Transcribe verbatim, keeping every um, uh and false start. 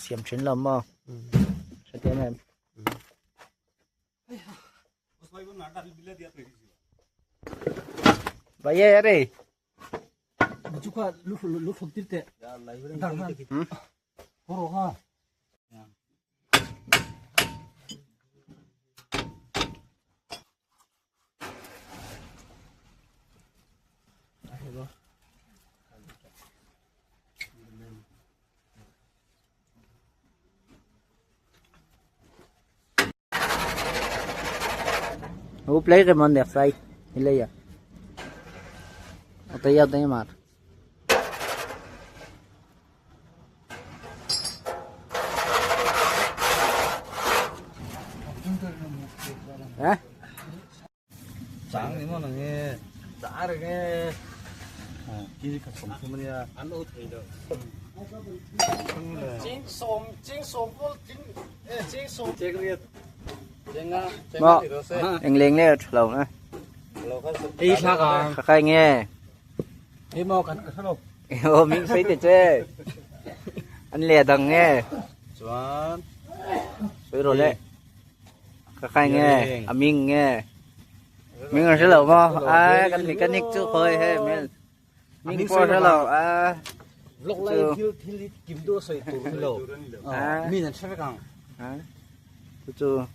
Siam sin lom ꞌmá. Sa tiêm em. Ba ye ꞌre. Bố chú khoa lút, lút, lút phốc tít tệ. Dang hăn. Hử? Hô rô ha. Ú play cái món đẹp say. Đi lấy à. Ở đây, ở đây mà. Hả? Sáng thì mà nó nghe. Sáng rồi nghe. Ờ, kia cái sống không đi à. Ăn út thì được. Chính sống, chính sống, chính, ê, chính sống. Chết liệt. Chết ngã, chết ngã thì nó sẽ. Eng leng ꞌlẹo, lom ꞌnớ. Lom khá sống. Ý sắc à. Khá khay ꞌnge. Ê, mau cắn cả lom. Ô, ꞌminh sới tê ꞌchớ. Ăn lẻ đăng ꞌnge. Chuan. Sới rô ꞌlẹo. Khá khay ꞌnge, a ꞌminh ꞌnge. ꞌMinh ăn sới lom ꞌmá. A, căn ꞌmí căn ꞌnị ꞌchư khôi ꞌhế, ꞌminh. ꞌMinh ꞌminh pô sới lom. Sới lom, a. Vlog lai ꞌchư. Thil, thil kim đua sới tủa sới lom. A. ꞌMinh ăn sới căng. A. ꞌChu ꞌchư.